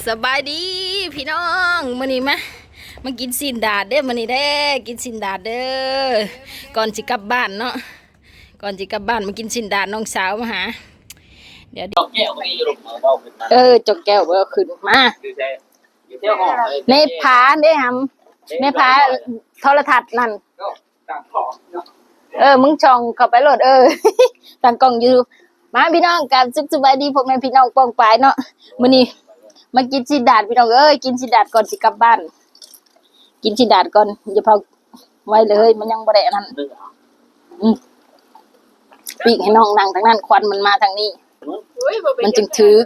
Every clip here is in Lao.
ສະບາຍດີພີ່ນ້ອງ ມື້ນີ້ມາ ມາກິນຊີ້ນດາດເດີ້ ມື້ນີ້ເດີ້ ກິນຊີ້ນດາດເດີ້ ກ່ອນຊິກັບບ້ານເນາະ ກ່ອນຊິກັບບ້ານມາກິນຊີ້ນດາດ ນ້ອງສາວມາຫາ ດຽວ ເອີ ຈອກແກ້ວບໍ່ເອົາຂຶ້ນມາ ໃນຜາເດ້ຫຳ ໃນຜາໂທລະທັດນັ້ນ. ເອີ ມຶງສ່ອງເຂົ້າໄປໂລດ ເອີ ຕັ້ງກ້ອງຢູ່ ມາພີ່ນ້ອງ ກາບສຸກສະບາຍດີພໍ່ແມ່ພີ່ນ້ອງປ້ອງປາຍເນາະ ມື້ນີ້ມາກິນຊີ້ນດາດພີ່ນ້ອງເອີຍ ກິນຊີ້ນດາດກ່ອນຊິກັບບ້ານ ກິນຊີ້ນດາດກ່ອນ ຢ່າເຜົາໄວເລີຍ ມັນຍັງບໍ່ໄດ້ອັນນັ້ນ ອືມ ປີ້ງໃຫ້ນ້ອງນັ່ງທາງນັ້ນ ຄວັນມັນມາທາງນີ້ ມັນຈຶ່ງຖືກ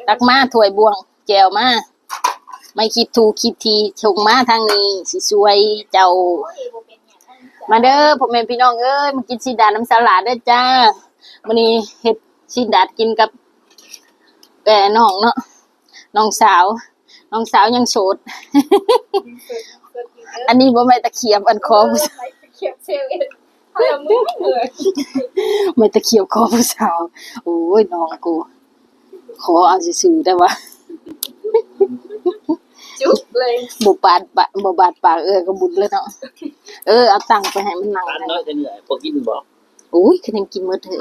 ຕັກມາຖ້ວຍບ່ວງ ແຈ່ວມາ ໄມ້ຂີດຖູ່ຂີດຖີ່ສົ່ງມາທາງນີ້ ຊິຊ່ວຍເຈົ້າ ມາເດີ້ພໍ່ແມ່ພີ່ນ້ອງເອີຍ ມາກິນຊີ້ນດາດນຳສາວຫຼ້າເດີ້ຈ້າ ມື້ນີ້ເຮັດຊີ້ນດາດກິນກັບ ແຕ່ນ້ອງເນາະ ນ້ອງສາວ ນ້ອງສາວຍັງໂສດ ອັນນີ້ບໍ່ໄມ້ຕະຂຽບ ອັນຂໍຜູ້ສາວ ໄມ້ຕະຂຽບຂໍຜູ້ສາວ ໂອ້ຍ ນ້ອງກູ ຂໍເອົາຊື່ໆ ແຕ່ວ່າ ຈຸກເລີຍ ບໍ່ບາດປາກ ບໍ່ບາດປາກເອື້ອຍກໍບຸນແລ້ວເນາະ ເອີ ເອົາຕັ້ງໄປໃຫ້ມັນນັ່ງ ອັນນ້ອຍແຕ່ເນື້ອບໍ່ກິນບໍ່ ໂອ້ຍ ຄະແນນກິນໝົດເຮີ້ຍ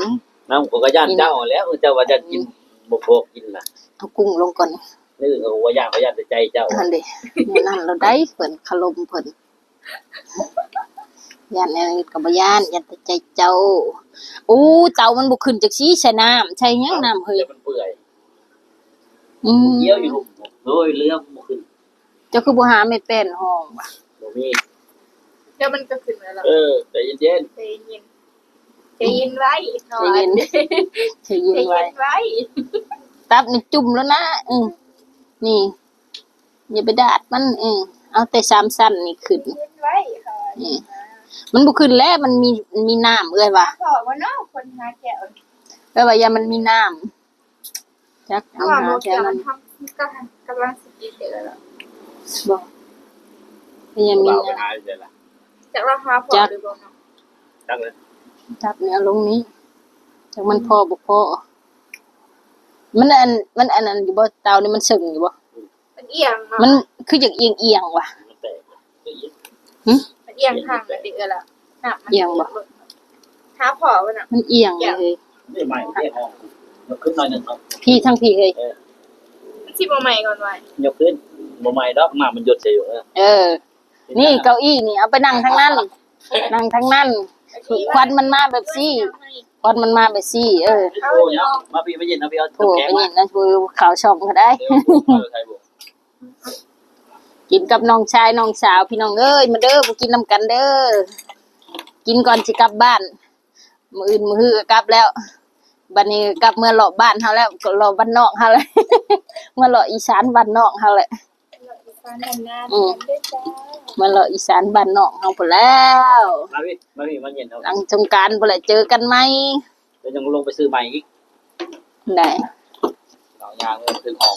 ນ້ຳ ຂ້ອຍກໍຢ້ານເຈົ້າຫັ້ນແຫຼ້ວ ເຈົ້າວ່າຢ້ານກິນ ອືມ ບໍ່ພໍກິນນະ ເອົາກຸ້ງລົງກ່ອນ ເອີ ຂ້ອຍກໍບໍ່ຢ້ານ ຂ້ອຍຢ້ານແຕ່ໃຈເຈົ້າ ຫັ້ນເດ້ ແນວນັ້ນລະໄດ໋ ເພິ່ນຄາລົມເພິ່ນ ຢ້ານແນວອື່ນກໍບໍ່ຢ້ານ ຢ້ານແຕ່ໃຈເຈົ້າ ໂອ້ ເຕົາມັນບໍ່ຂຶ້ນຈັກຊີ້ ໃສ່ນ້ຳ ໃສ່ຫຍັງນ້ຳເຮີ້ຍ ມັນເປື່ອຍ ອືມ ກ່ຽວຢູ່ ໂອ້ຍ ເຫຼືອບໍ່ຂຶ້ນ ເຈົ້າຄືບໍ່ຫາແມ່ແປ້ນຫ້ອງວະ ບໍ່ມີ ດຽວມັນກໍຂຶ້ນແລ້ວລະ ເອີ ໃຈເຢັນໆ ໃຈເຢັນ ໃຈເຢັນໄວ້ ໃຈເຢັນ ໃຈເຢັນໄວ້ ໃຈເຢັນໄວ້ ຕັບນີ້ຈຸ່ມແລ້ວນະ ອື ນີ້ ຢ່າໄປດາດມັນ ເອີ ເອົາແຕ່ສາມຊັ້ນນີ້ຂຶ້ນ ໃຈເຢັນໄວ້ ອື ມັນບໍ່ຂຶ້ນແລ້ວ ມັນມີ ມີນ້ຳເອື້ອຍວ່າ ພໍບໍ່ເນາະ ຄົນຫາແກ້ວ ເອື້ອຍວ່າຢ່າມັນມີນ້ຳ ຈັກ ເອົາຫາແຖວນັ້ນ ກຳລັງຊິກິນເດີ້ລະ ບໍ່ ຍັງມີ ຈັກລາວຫາພໍຫຼືບໍ່ເນາະ ຈັກເລີຍ ຈັກນີ້ເອົາລົງນີ້ ຈັກມັນພໍບໍ່ພໍ ມັນອັນ ມັນອັນນັ້ນຢູ່ບໍ່ ເຕົານີ້ມັນເຊິ່ງຢູ່ບໍ່ ມັນອຽງເນາະ ມັນຄືຢາກອຽງໆຫວາ ມັນແຕກ ຫຶ ມັນອຽງຂ້າງກັນຕິເອື້ອຍລະ ນ້ຳມັນອຽງບໍ່ ຫາພໍບໍ່ນະ ມັນອຽງເລີຍ ນີ້ໃໝ່ ນີ້ຫ້ອງ ຍົກຂຶ້ນໜ້ອຍໜຶ່ງເນາະ ພີ້ ທາງພີ້ເຮີ້ຍ ເອີ ມັນຊິບໍ່ໄໝ້ກ່ອນຫວາ ຍົກຂຶ້ນ ບໍ່ໄໝ້ດອກ ນ້ຳມັນຢົດໃສ່ຢູ່ ເອີ ເອີ ນີ້ເກົ້າอี้ນີ້ ເອົາໄປນັ່ງທາງນັ້ນ ນັ່ງທາງນັ້ນ ຄວັນມັນມາແບບຊີ້ ຄວັນມັນມາແບບຊີ້ ເອີ ໂອ້ຍ ມາພີ້ ມາເຢັນ ເອົາພີ້ ເອົາ ໂອ້ ໄປເຢັນນະ ຜູ້ຂ່າວຊ່ອງກໍໄດ້ ກິນກັບນ້ອງຊາຍນ້ອງສາວ ພີ່ນ້ອງເອີຍ ມາເດີ ມາກິນນຳກັນເດີ ກິນກ່ອນຊິກັບບ້ານ ມື້ອື່ນມື້ຮືກໍກັບແລ້ວ ບັດນີ້ກັບເມືອເລາະບ້ານເຮົາແລ້ວ ເລາະບ້ານນອກເຮົາແລ້ວ ເມືອເລາະອີສານບ້ານນອກເຮົາແຫຼະ ເລາະອີສານບ້ານນາ ອືມ ນຳກັນເດີຈ້າ ມາເລາະອີສານບ້ານນອກເຮົາພຸ້ນແລ້ວ ມາພີ້ ມາພີ້ ມາເຢັນເອົາ ຫຼັງສົງການພຸ້ນແຫຼະ ເຈີກັນໃໝ່ ແລ້ວຍັງລົງໄປຊື້ໃໝ່ອີກ ໄດ້ ເອົາຍ່າງຂຶ້ນຫ້ອງ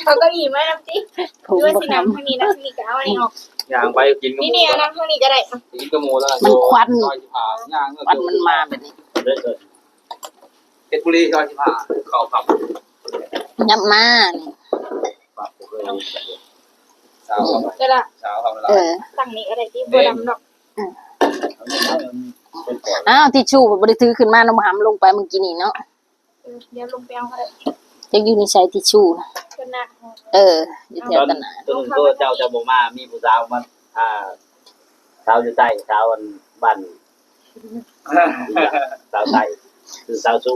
ເອົາເກົ້າອີ່ມານຳຕິ ຫືອວ່າຊິນັ່ງທາງນີ້ນະ ທາງນີ້ກໍເອົາອັນນີ້ອອກ ຍ່າງໄປກິນກັບໝູ່ ນີ້ໆ ນັ່ງທາງນີ້ກໍໄດ້ ກິນກັບໝູ່ແລ້ວ ມັນຄວັນ ຮ້ອຍສິບຫ້າ ຍ່າງ ຄວັນມັນມາແບບນີ້ ເອີ ເອີ ເພັດບຸຣີ ຮ້ອຍສິບຫ້າ ເຂົ້າຜັບ ຍັບມານີ້ ສາວເຂົ້າມາ ສາວເຂົ້າມາ ເອີ ຕັ້ງນີ້ກໍໄດ້ຕິ ບໍ່ດຳດອກ ເອີ ອ້າວ ທິດຊູບໍ່ໄດ້ຖືຂຶ້ນມາເນາະ ບໍ່ຫຳລົງໄປມື້ກີ້ນີ້ເນາະ ເອີ ດຽວລົງໄປເອົາກໍໄດ້ ຈັກຢູ່ໃນໃສທິດຊູນະ ເອີ ຢູ່ແຖວຕະໜ້າ ໂຕໜຶ່ງໂທເຈົ້າ ເຈົ້າບໍ່ມາ ມີຜູ້ສາວມາ ອ່າ ສາວຢູ່ໃຕ້ ສາວອັນບ້ານ ສາວໃຕ້ ຊື່ສາວສຸ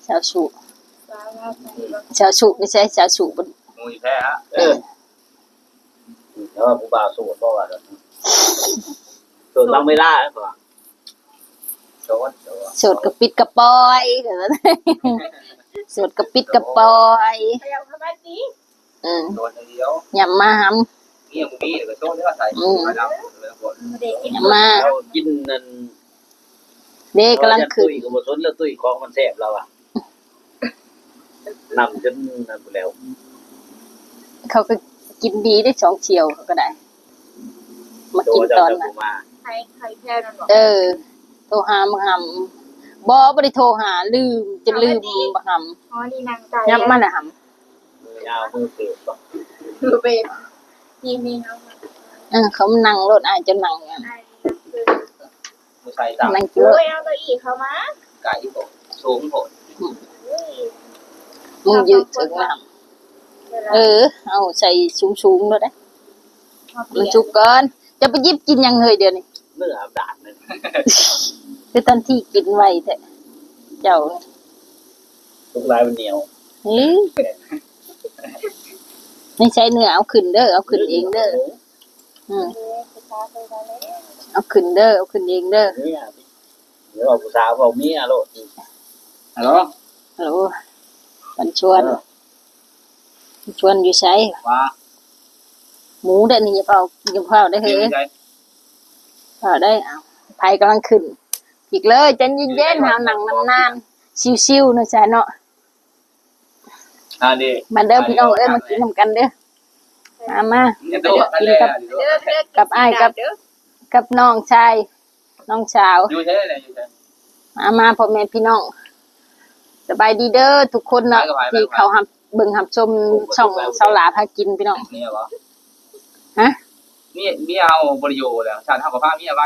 ສາວສຸ ສາວສຸນີ້ໃສ ສາວສຸບໍ່ ໝູ່ແທ້ ເອີ ແຕ່ວ່າຜູ້ບ່າວໂສດບໍ່ວ່າ ໂສດບາງເວລາ ເຂົາວ່າ ໂສດ ໂສດ ໂສດກະປິດກະປອຍ ໂສດກະປິດກະປອຍ ເຂົາຢາກສະບາຍດີ ອືມ ໂດນຢ່າງດຽວ ຫຍັບມາຫຳ ນີ້ບໍ່ມີ ກໍໂຊນນີ້ວ່າໃສ່ ອືມ ມາແລ້ວ ຫຍັບມາ ເຮົາກິນນັ້ນ ເດ້ ກຳລັງຂຶ້ນ ຕຸ້ຍກໍບໍ່ສົນແລ້ວ ຕຸ້ຍຂອງມັນແຊບລາວວ່າ ນຳຈົນນັ້ນພຸ້ນແລ້ວ ເຂົາກໍກິນດີເດ້ ສອງສ່ຽວເຂົາກໍໄດ້ ມາກິນຕອນນັ້ນ ໃຜ ໃຜແພນນັ້ນບໍ່ ເອີ ໂທຫາບັກຫຳ ບໍ່ ບໍ່ໄດ້ໂທຫາ ລືມ ຈົນລືມບັກຫຳ ອໍ ນີ້ນັ່ງໃກ້ ຫຍັບມາແລ້ວຫຳ. ຍາວມືເກີບບໍ່ ຄືເປັນ ນີ້ ນີ້ເຮົາ ເອີ ເຂົາມານັ່ງໂລດ ອ້າຍເຈົ້ານັ່ງ ອ້າຍຄື ບໍ່ໃສ່ຕາມ ນັ່ງກິນໂລດ ໂອ້ຍ ເອົາເກົ້າอี้ເຂົ້າມາ ໄກໂພດ ສູງໂພດ ອືມ ເອີຍ ມຶງຢືດເຊິ່ງນ້ຳ ເອີ ເອົາໃສ່ສູງໆໂລດເດ້ ມັນສຸກກ່ອນ ຈະໄປຫຍິບກິນຫຍັງເຮີ້ຍດຽວນີ້ ເນື້ອອາບດາດນັ້ນ ຄືທັນທີກິນໄວແທ້ ເຈົ້າ ສຸກຫຼາຍມັນໜຽວ ເອີ ໃນໃສ່ເນື້ອເອົາຂຶ້ນເດີ ເອົາຂຶ້ນເອງເດີ ອືມ ເອີ ເອົາຂຶ້ນເດີ ເອົາຂຶ້ນເອງເດີ ເອີ ເວົ້າຜູ້ສາວເວົ້າເມຍໂລດ ຮັລໂຫຼ ຮັລໂຫຼ ປັນຊວນ ເອີ ຊວນຢູ່ໃສ? ວ່າ ໝູເດ້ນີ້ ຢ່າເຝົ້າ ຢ່າເຝົ້າເດ້ເຮີ້ຍ ຢູ່ໃສ? ເຝົ້າໄດ້ ອ້າວ ໄຟກຳລັງຂຶ້ນອີກເລີຍ ໃຈເຢັນໆ ເຮົານັ່ງນານໆ ຊິວໆ ເນາະ ຊາຍເນາະ ອ່າ ນີ້ ມາເດີພີ່ນ້ອງເອີຍ ມາກິນນຳກັນເດີ ມາ ມາ ກິນກັບ ກັບອ້າຍ ກັບ ກັບນ້ອງຊາຍ ນ້ອງສາວ ຢູ່ໃສລະ ຢູ່ໃສ? ມາ ມາ ພໍ່ແມ່ພີ່ນ້ອງ ສະບາຍດີເດີທຸກຄົນເນາະ ທີ່ເຂົ້າຮັບເບິ່ງຮັບຊົມຊ່ອງສາວຫຼ້າພາກິນພີ່ນ້ອງ ເມຍບໍ່? ຮະ? ເມຍ ເມຍເຮົາບໍ່ໄດ້ຢູ່ແລ້ວ ຊັ້ນເຮົາກໍພາເມຍໄປ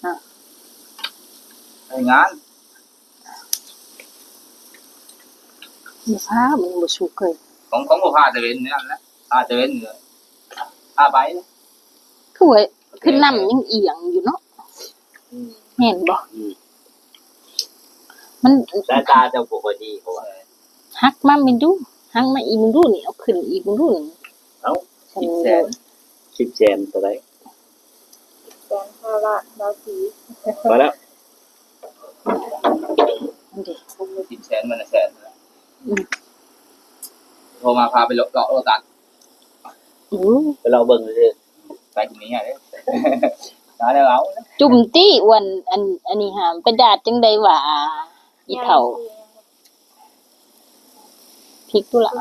ຮະ? ໄປງານ ບໍ່ພາ ມັນບໍ່ສຸກເລີຍ ຂອງ ຂອງບໍ່ພາແຕ່ເວັນນັ້ນແຫຼະ ພາແຕ່ເວັນ ພາໄປ ຄືວ່າ ຄືນ້ຳຍັງອຽງຢູ່ເນາະ ອືມ ແມ່ນບໍ່? ອືມ ມັນ ສາຍຕາເຈົ້າບໍ່ຄ່ອຍດີ ເພາະວ່າ ຫັກມາເບິ່ງດູ ຫັກມາອີກເບິ່ງດູນີ້ ເອົາຂຶ້ນອີກເບິ່ງດູນີ້ ເອົ້າ ສິບແສນ ສິບແສນເທົ່າໃດ? ສິບແສນ ພາລະລາວສີ ພໍແລ້ວ ອັນນີ້ ສິບແສນ ມັນແສນ ອືມ ໂທມາພາໄປເລາະ ເລາະໂລຕັດ ອືມ ໄປເລາະເບິ່ງຊື່ໆ ໄປທີ່ນີ້ເດ້ ມາແລ້ວເອົາ ຈຸ່ມຕິ ອ້ວນ ອັນ ອັນນີ້ຫາ ໄປດາດຈັ່ງໃດຫວາ ອີ່ເຖົ້າ ພິກດຸລະ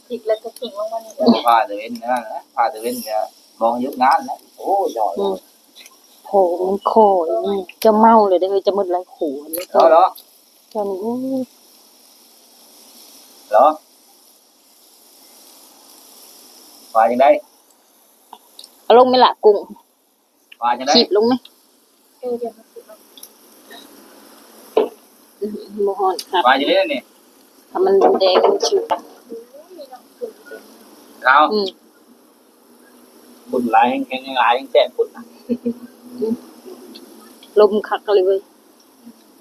ພິກແລ້ວກໍຖິ້ມລົງມານີ້ ໂອ້ ພາແຕ່ເວັນນັ້ນແຫຼະ ພາແຕ່ເວັນກໍມອງຢຸດງານແລ້ວ ໂອ້ຍ ອືມ ໂຫ ມັນຄໍນີ້ ເຈົ້າເມົາເລີຍເດີ ເຈົ້າໝົດຫຼາຍໂຄເລີຍ ເຈົ້ານີ້ ໂອ້ຍ ເນາະ ວ່າຈັ່ງໃດ? ເອົາລົງແມ່ນລະ ກຸ້ງ ວ່າຈັ່ງໃດ? ຄີບລົງແມ່ ເອີ ດຽວ ບໍ່ຮ້ອນຄັກ ວ່າຈັ່ງໃດນີ້? ຖ້າມັນແດງມັນສຸກ ເອົາ ອືມ ຝຸ່ນຫຼາຍແຮງ ແຮງຫຼາຍແຮງແຊບຝຸ່ນນະ ອືມ ລົມຄັກເລີຍເວີຍ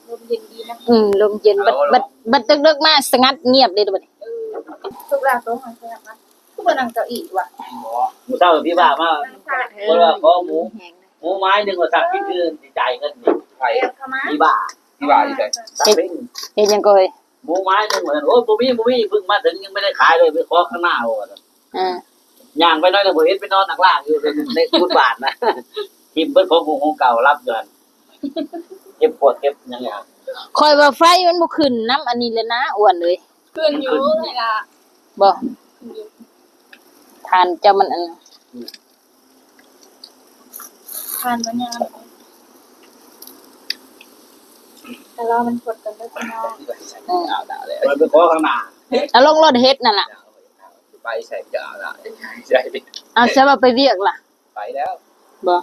ລົມເຢັນດີນະ ອືມ ລົມເຢັນ ບັດ ບັດ ບັດເດິກໆມາສະຫງັດງຽບເລີຍບັດນີ້ ເອີ ສຸກແລ້ວ ໂຕະຫັ້ນສະຫຍັບມາ ຄືບໍ່ນັ່ງເກົ້າอี้ວະ ບໍ່ ມື້ເຊົ້າພີ່ວ່າມາ ເພິ່ນວ່າຂໍໝູ ໝູໄມ້ໜຶ່ງວ່າຊັ້ນ ທີ່ຄືຊິຈ່າຍເງິນນີ້ ໃຜ? ພີ່ວ່າ ພີ່ວ່າຢູ່ໃສ? ເຮັດ ເຮັດຫຍັງກໍເຮີ້ຍ? ໝູໄມ້ໜຶ່ງວ່າຊັ້ນ ໂອ້ຍ ບໍ່ມີ ບໍ່ມີ ເພິ່ງມາເຖິງຍັງບໍ່ໄດ້ຂາຍເລີຍ ໄປຂໍຂ້າງໜ້າວ່າຊັ້ນ ອ່າ ຍ່າງໄປໜ້ອຍໜຶ່ງ ບໍ່ເຫັນ ໄປນອນນັ່ງລ້າງຢູ່ ໃນຟຸດບາດນະ ຖິ້ມເບິດຂອງ ຂອງເກົ່າ ລັບຢູ່ຫັ້ນ ເກັບພວກເກັບຫຍັງ ຂ້ອຍວ່າໄຟມັນບໍ່ຂຶ້ນນຳອັນນີ້ແຫຼະນາ ອ້ວນເອີຍ. ຂຶ້ນຢູ່ ຂຶ້ນ ນີ້ລະ ບໍ່ ຂຶ້ນຢູ່ ທ່ານເຈົ້າມັນອັນ ອືມ ທ່ານມັນຍັງອັນ ແຕ່ລອມັນກົດກັນເດີພີ່ນ້ອງ ເອີ ເອົາດາວເລີຍ ມັນໄປຂໍຂ້າງໜ້າ ເອົາລົງລົດເຮັດນັ້ນລະ ໄປໃສ່ຈາລະ ໃສ່ ເອົາ ສະວ່າໄປວຽກລະ? ໄປແລ້ວ ບໍ່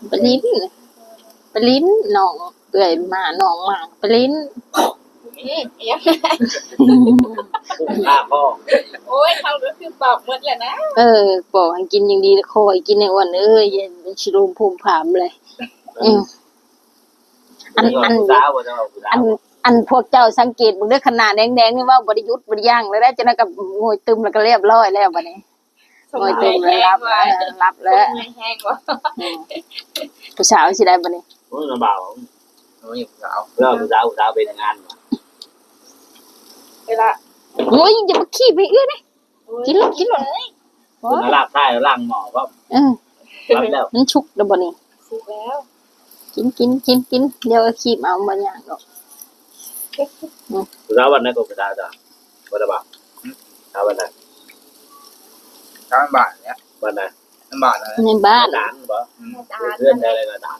ໄປຫຼິ້ນ ໄປຫຼິ້ນ ນ້ອງເອື້ອຍມາ ນ້ອງມາ ໄປຫຼິ້ນ ອືມ ອີຫຍັງ ໂອ້ຍ ເຮົາກໍຄືປອກໝົດແລ້ວນະ ເອີ ປອກໃຫ້ກິນຢ່າງດີ ຂໍໃຫ້ກິນໃຫ້ອ້ວນເອີຍ ຢ່າຊິລົມໂພມພາມເລີຍ ອືມ. ອັນ ອັນ ອັນ ອັນພວກເຈົ້າສັງເກດເບິ່ງເດີ ຂະໜາດແດງໆນີ້ເວົ້າບໍ່ໄດ້ຢຸດບໍ່ໄດ້ຢັ້ງເລີຍເດ້ ຈັ່ງໃດກໍໂງຍຕຶມແລ້ວກໍລຽບຮ້ອຍແລ້ວບັດນີ້ ໂງຍຕຶມແລ້ວ ຫຼັບແລ້ວ ຫຼັບແລ້ວ ຜູ້ສາວຊິໄດ້ບັດນີ້ ໂອ້ຍ ລຳບາກ ໂອ້ຍ ຜູ້ສາວ ເອີ ຜູ້ສາວ ຜູ້ສາວເປັນງານ ເວລາ ໂອ້ຍ ຢ່າມາຂີ້ໄປເອື້ອຍເດ້ ກິນໂລດ ກິນໂລດ ເພິ່ນລາບທ້າຍລ້າງໝໍ້ພ້ອມ ເອີ ມັນສຸກແລ້ວບໍ່ນີ້ ສຸກແລ້ວ ກິນ ກິນ ກິນ ກິນ ດຽວເອົາຄີບເອົາ ບໍ່ຍາກດອກ ອືມ ຜູ້ສາວບ້ານໃດກໍຜູ້ສາວຈ້ະ ບໍ່ໄດ້ບາກ ສາວບ້ານໃດ ສາວບ້ານແຫຼະ ບ້ານໃດ ໃນບ້ານ ໃນບ້ານ ໃນບ້ານ ອືມ ໃນບ້ານ ເຮືອນໃດ ໃນບ້ານ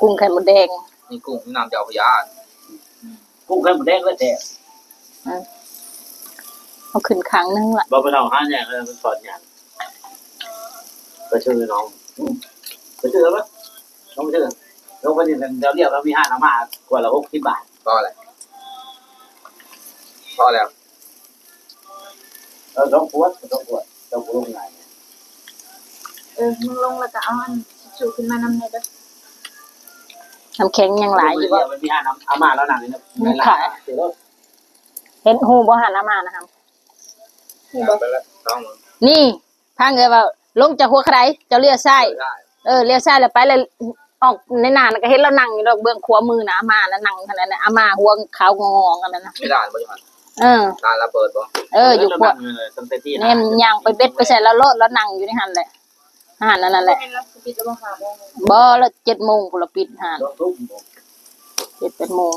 ກຸ້ງໄຂ່ມົດແດງ ມີກຸ້ງ ມີນ້ຳເຈົ້າພະຍາ ກຸ້ງໄຂ່ມົດແດງແລ້ວແຊບ ອືມ ເອົາຂຶ້ນຂ້າງໜຶ່ງລະ ບໍ່ໄປເອົາຫາແຍກເລີຍ ມັນສອດຫຍັງ ໄປຊື້ນ້ອງ ໄປຊື້ເອົາເດີ້ ນ້ອງໄປຊື້ ລົງໄປນີ້ແລ້ວລຽກວ່າມີຮ້ານອາມ່າ ຂວດລະຫົກສິບບາດ ພໍແລ້ວ ພໍແລ້ວ. ເອີ ສອງຂວດ ສອງຂວດ ເຈົ້າບໍ່ລົງງ່າຍ ເອີ ມຶງລົງແລ້ວກໍເອົາອັນທິດຊູຂຶ້ນມານຳແດ່ເດີ້ ນ້ຳແຂງຍັງຫຼາຍຢູ່ບໍ່? ມັນມີຮ້ານອາມ່າລາວນັ້ນນີ້ນະ ເຫັນ ເຫັນ ຮູ້ບໍ່ຮ້ານອາມ່ານະ ໄປແລ້ວ ນີ້ ຟັງເອື້ອຍເວົ້າ ລົງຈາກຫົວຂະໄດ ເຈົ້າລ້ຽວຊ້າຍ ລ້ຽວຊ້າຍ ເອີ ລ້ຽວຊ້າຍແລ້ວໄປ ແລ້ວອອກໃນໜ້ານະ ກໍເຫັນລາວນັ່ງຢູ່ດອກເບື້ອງຂວາມືນະ ອາມ່ານະ ນັ່ງຫັ້ນນະ ອາມ່າຫົວຂາວງອງໆຫັ້ນນະ ມີຮ້ານບໍ່ຢູ່ຫັ້ນ? ເອີ ຮ້ານລະເປີດບໍ່? ເອີ ຢູ່ຂວາ ແມ່ນຍ່າງໄປເບັດໄປໃສ່ລາວໂລດ ລາວນັ່ງຢູ່ໃນຫັ້ນແຫຼະ ຮ້ານອັນນັ້ນແຫຼະ ບໍ່ລະ ເຈັດໂມງພຸ້ນລະປິດຮ້ານ ເຈັດແປດໂມງ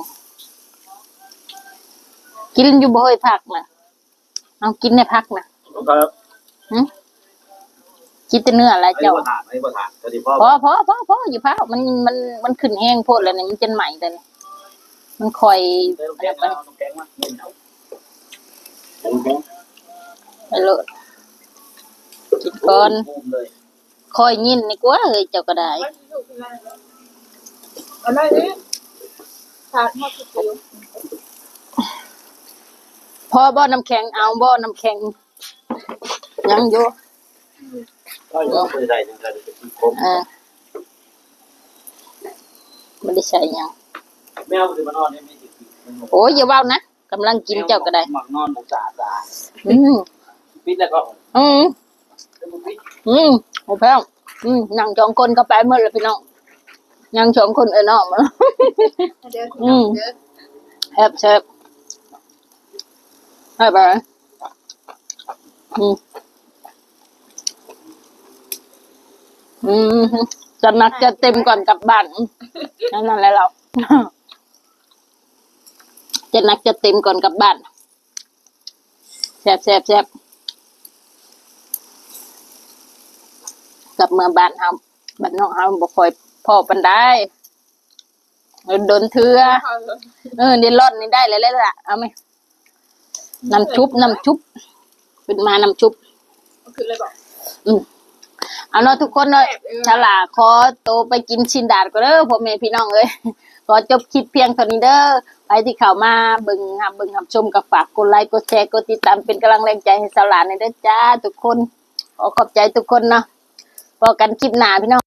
ກິນຢູ່ບໍ່ເຮີ້ຍ ຜັກນະ? ເອົາກິນແດ່ຜັກນະ ຫຶ? ກິນແຕ່ເນື້ອລະເຈົ້າ ພໍ ພໍ ພໍ ພໍ ຢ່າຟ້າວ ມັນ ມັນ ມັນຂຶ້ນແຮງໂພດແລ້ວນີ້ ມັນຈົນໄໝ້ແລ້ວນີ້ ມັນຄ່ອຍ ໄປໂລດ ກິນກ່ອນ ຄ່ອຍຍິນນີ້ກວ່າເຮີ້ຍ ເຈົ້າກໍໄດ້ ອັນນັ້ນນີ້ ພາດຮອດສະຕິວ ພໍບໍ່ນ້ຳແຂງ ເອົາບໍ່ນ້ຳແຂງ? ຍັງຢູ່ ເອີ ບໍ່ໄດ້ໃສ່ຫຍັງ ແມວມັນຊິມານອນໃນນີ້ ໂອ້ຍ ຢ່າເວົ້ານະ ກຳລັງກິນເຈົ້າກໍໄດ້ ມັກນອນບໍ່ສະອາດ ອືມ ປິດແລ້ວກໍ ອືມ ອືມ ບໍ່ແພງ ອືມ ນັ່ງສອງຄົນກໍໄປໝົດແລ້ວພີ່ນ້ອງ ຍັງສອງຄົນເອື້ອຍນ້ອງ ເດີ ອືມ ເດີ ແຊບໆ ໄປ ໄປ ອືມ ອືມ ຈັດໜັກຈັດເຕັມກ່ອນກັບບ້ານ ນັ້ນແຫຼະລາວ ຈັດໜັກຈັດເຕັມກ່ອນກັບບ້ານ ແຊບໆໆ ກັບເມືອບ້ານເຮົາ ບ້ານນອກເຮົາບໍ່ຄ່ອຍພໍ້ປານໃດ ດົນເທື່ອ ເອີ ເດລອນນີ້ໄດ້ແລ້ວລະ ເອົາແມະ ນ້ຳຊຸບ ນ້ຳຊຸບ ຂຶ້ນມານ້ຳຊຸບ ເອົາຂຶ້ນເລີຍບໍ? ອືມ ເອົາເນາະທຸກຄົນເນາະ ແຊບເອີຍ ສາວຫຼ້າຂໍໂຕໄປກິນຊີ້ນດາດກ່ອນເດີ ພໍ່ແມ່ພີ່ນ້ອງເອີຍ ຂໍຈົບຄລິບພຽງເທົ່ານີ້ເດີ ໃຜທີ່ເຂົ້າມາເບິ່ງ ຮັບເບິ່ງຮັບຊົມ ກໍຝາກກົດໄລ ກົດແຊ ກົດຕິດຕາມ ເປັນກຳລັງແຮງໃຈໃຫ້ສາວຫຼ້າແດ່ເດີຈ້າທຸກຄົນ ຂໍຂອບໃຈທຸກຄົນເນາະ ພໍ້ກັນຄລິບໜ້າພີ່ນ້ອງ.